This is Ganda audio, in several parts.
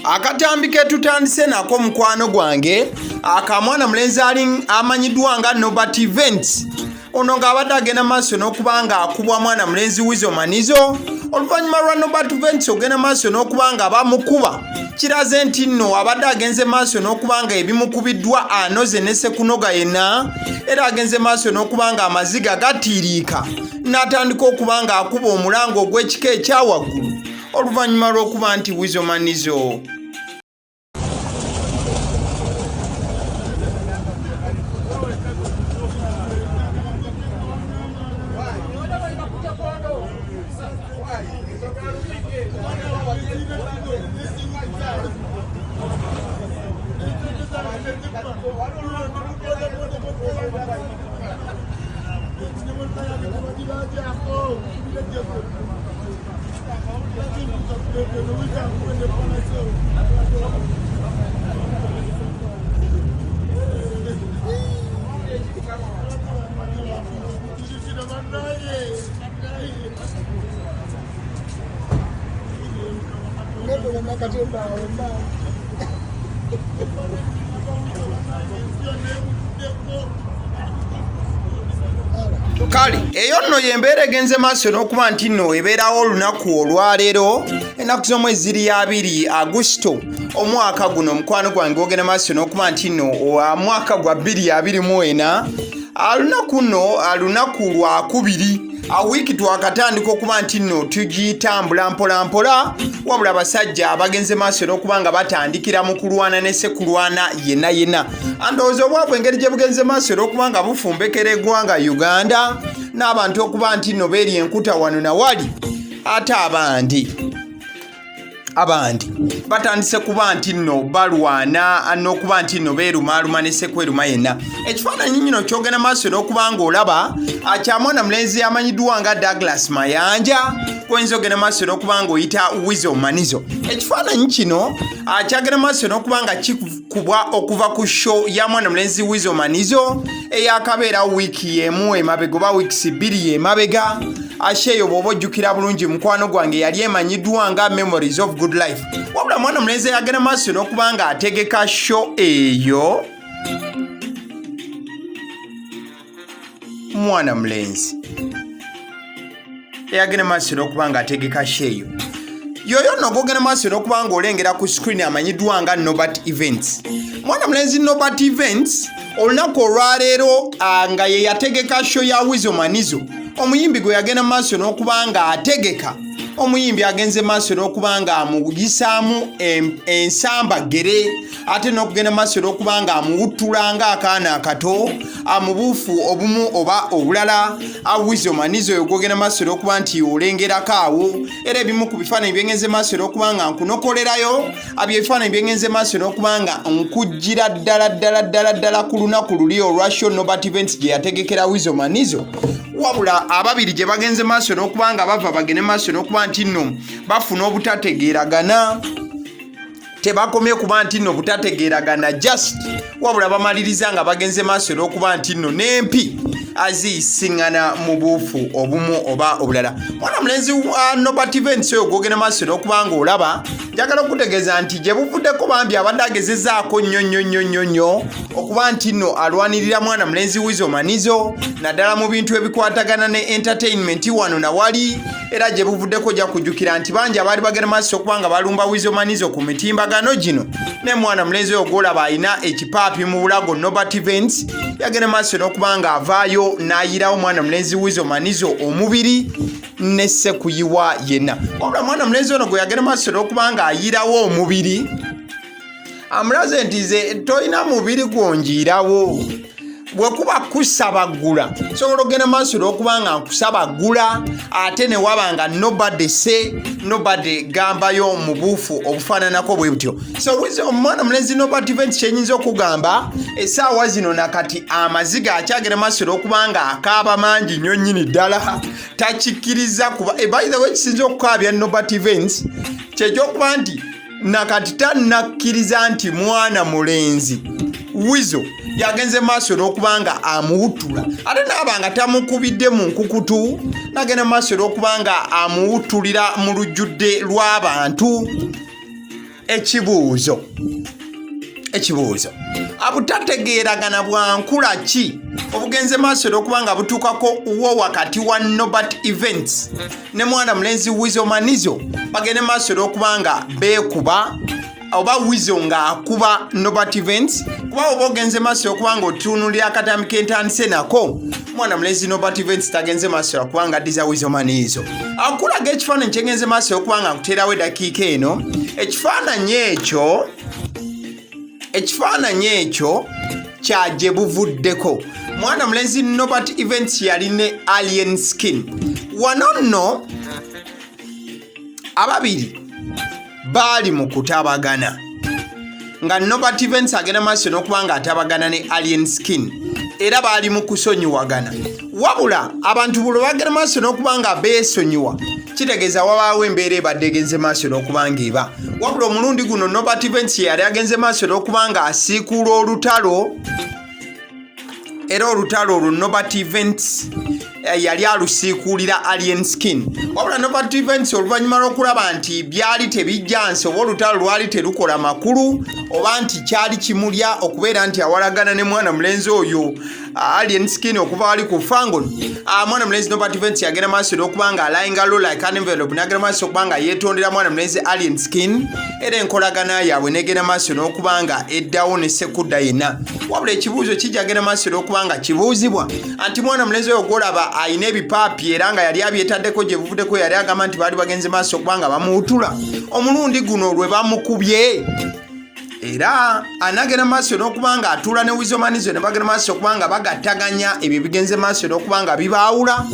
Akatambi ke tutandise nako mukwano gwange akamwana mulenzi ali amanyiddwa nga Nobert Events, ono ng'abadde agenda maaso n'okuba nga akubwa mwana mulenzi Wizo Manizo. Oluvannyuma lwa Nobert Events ogenda maaso n'okuba nga bamukuba, kiraze nti nno abadde agenze maaso n'okuba nga ebimukubiddwa anoze ne sekunoga yenna, era agenze maaso n'okuba nga amaziga gatiiriika n'atandika okuba nga akuba omulanga ogw'ekika ekya waggulu oluvannyuma lw'okuba nti Wizo Manizo Kale eyo nno yembeera egenze maaso n'okuba nti nno ebeerawo olunaku olwaleero, ennaku z'omwezi ziri 2 Agusito omwaka guno, omukwano gwange ogenda maaso n'okuba nti nno omwaka gwa 2024. Lunaku nno lunaku lwakubiri, wiiki twakatandika okuba nti nno tugitambula mpola mpola, wabula abasajja abagenze maaso n'okuba nga batandikira mu kulwana ne sekulwana yenna yenna. Andowooza obwavu engeri gye bugenze maaso era okuba nga bufumbekera eggwanga Uganda n'abantu okuba nti nno beeri enkuta wano na wali, ate abandi batandise kuba nti nno balwana n'okuba nti nno beerumaaluma ne sekweruma yenna. Ekifaananyi nyino kyogenda maaso n'okuba ng'olaba kya mwana mulenzi amanyiddwa nga Douglas Mayanja, kwoyinza ogenda maaso n'okuba ng'oyita Wizo Manizo. Ekifaananyi kino kyagenda maaso n'okuba nga kubwa okuva ku show ya mwana mulenzi Wizo Manizo eyakabeera wiiki y'emu emabega oba wiikisi 2 y'emabega. Asheeyo bw'oba ojjukira bulungi mukwano gwange yali emanyiddwa nga Memories of Good Life, wabula mwana mulenzi eyagenda maaso n'okuba nga ategeka show eyo, mwana mulenzi eyagenda maaso n'okuba nga ategeka show eyo yoyo nno gwogenda maaso n'okuba nga olengera ku screen amanyiddwa nga Nobert Events. Mwana mulenzi Nobert Events olunaku olwaleero nga ye yategeka show ya Wizo Manizo, omuyimbi gwe yagenda maaso n'okuba nga ategeka, omuyimbi agenze maaso n'okuba nga amuyisaamu ensambaggere, ate n'okugenda maaso n'okuba nga amuwuttula ng'akaana akato amubuufu obumu oba obulala. Awizo Manizo oyo gwogenda maaso n'okuba nti olengerako awo, era ebimu ku bifaananyi byengenze maaso n'okuba nga nkunokolerayo abyo ebifaananyi byengenze maaso n'okuba nga nkujjira ddala ddala ddala ddala ku lunaku luli olwa show Nobert Events gye yategekera Wizo Manizo, wabula ababiri gye bagenze maaso n'okuba nga bava bagende maaso n'okuba nti nno bafuna obutategeeragana. Tebakomye kuba nti nno butategeeragana just, wabula bamaliriza nga bagenze maaso n'okuba nti nno n'empi aziyisiŋŋana mu buufu obumu oba obulala. Mwana mulenzi Nobert Events oyo gwogenda maaso n'okuba nga olaba, njagala okutegeeza nti gye buvuddeko bambi abadde agezezaako nnyo nnyo nnyo nnyo nnyo okuba nti nno alwanirira mwana mulenzi Wizo Manizo, naddala mu bintu ebikwatagana ne entertainment wano na wali. Era gye buvuddeko ojja kujjukira nti bangi abaali bagenda maaso okuba nga balumba Wizo Manizo ku mitimbagano gino, ne mwana mulenzi oyo gw'olaba alina ekipaapi mu bulago Nobert Events yagenda maaso n'okuba nga avaayo n'ayirawo mwana mulenzi Wizo Manizo omubiri ne sekuyiwa yenna. Wabula mwana mulenzi ono gwe yagenda maaso n'okuba nga ayirawo omubiri amulaze nti ze tolina mubiri gwonjiirawo, bwe kuba kusabaggula sobola okugenda maaso n'okuba nga nkusabaggula, ate ne waba nga nobody say nobody gambayo mu buufu obufaananako bwe butyo. So omwana mulenzi Nobert Events kyenyinza okugamba essaawa zino nakati amaziga akyagenda maaso n'okuba nga akaaba mangi nnyo nnyini ddala, takikkiriza kuba. By the way, ekisinza okukaabya Nobert Events kyekyokuba nti nakati tannakkiriza nti mwana mulenzi Wizo yagenze maaso n'okuba nga amuwuttula, ate naaba nga tamukubidde mu nkukutu, nagenda maaso n'okuba nga amuwuttulira mu lujjudde lw'abantu. Ekibuuzo, ekibuuzo, abutategeeragana bwa nkula ki obugenze maaso n'okuba nga butuukako wo wakati wa Nobert Events ne mwana mulenzi Wizo Manizo? Bagende maaso n'okuba nga beekuba, oba Wizo ng'akuba Nobert Events? Kuba oba ogenze maaso okuba nga otuunulira akatambi kentandise nako, mwana mulenzi Nobert Events tagenze maaso okuba nga addiza Wizo Manizo. Akulaga ekifaananyi kyengenze maaso okuba nga nkuteerawo eddakiika eno. Ekifaananyi ekyo, ekifaananyi ekyo kya gye buvuddeko. Mwana mulenzi Nobert Events yali ne Alien Skin. Wano nno ababiri baali mu kutabagana, nga Nobert Events agenda maaso n'okuba nga atabagana ne Alien Skin, era baali mu kusonyiwagana. Wabula abantu bulo bagenda maaso n'okuba nga beesonyiwa, kitegeeza wabaawo embeera ebadde egenze maaso n'okuba nga eba. Wabula omulundi guno Nobert Events yali agenze maaso n'okuba nga asiikuula olutalo, era olutalo olwo Nobert Events yali alusiikuulira Alien Skin. Wabula Nobert Events, oluvannyuma lw'okulaba nti byali tebijjansi, oba olutalo lwali terukola makulu, oba nti kyali kimulya okubeera nti awalagana ne mwana mulenzi oyo Alien Skin okuva wali ku Fangon, mwana mulenzi Nobert Events yagenda maaso n'okuba nga alayinga low like an envelope, n'agenda maaso okuba nga yeetondera mwana mulenzi Alien Skin, era enkolagana yaabwe negenda maaso n'okuba nga eddawo ne sekudda yenna. Wabula ekibuuzo kijja genda maaso n'okuba nga kibuuzibwa anti mwana mulenzi oyo gwolaba alina ebipaapi, era nga yali abyetaddeko gye buvuddeko, yali agamba nti baali bagenze maaso okuba nga bamuwutula. Omulundi guno lwe bamukubye, era anagenda maaso n'okuba nga atuula ne Wizo Manizo ne bagenda maaso okuba nga bagattaganya ebyo bigenze maaso n'okuba nga bibaawula,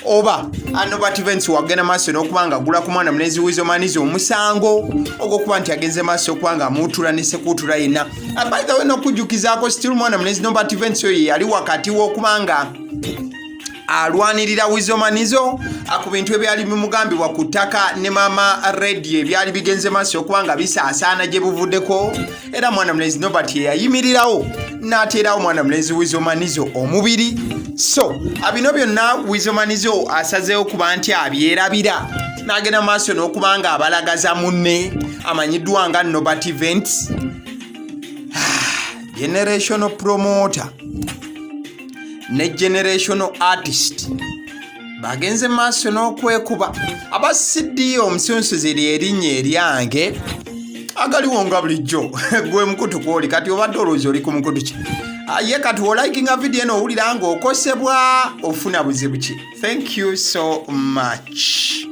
oba Nobert Events wagenda maaso n'okuba nga agula ku mwana mulenzi Wizo Manizo omusango ogw'okuba nti agenze maaso okuba nga amuwutula ne sekuutula yenna? By the way, n'okujjukizaako still, mwana mulenzi Nobert Events oyo yali wakati w'okuba nga alwanirira Wizo Manizo ku bintu ebyali bimugambibwa ku ttaka ne Mama Radio, ebyali bigenze maaso okuba nga bisaasaana gye buvuddeko. Era mwana mulenzi Nobert yeyayimirirawo n'ateerawo mwana mulenzi Wizo Manizo omubiri. So bino byonna Wizo Manizo asazeewo kuba nti abyerabira, n'agenda maaso n'okuba nga abalagaza munne amanyiddwa nga Nobert Events, generational promoter ne generational artist. Bagenze maaso n'okwekuba. Aba CD omusunsuzi lyerinnya eryange agaliwo nga bulijjo. Gwe mukutu kwoli kati obadde olowooza oli ku mukutu ki? Ye kati olikinga vidiyo eno, owulira ng'okosebwa, ofuna buzibu ki? Thank you so much.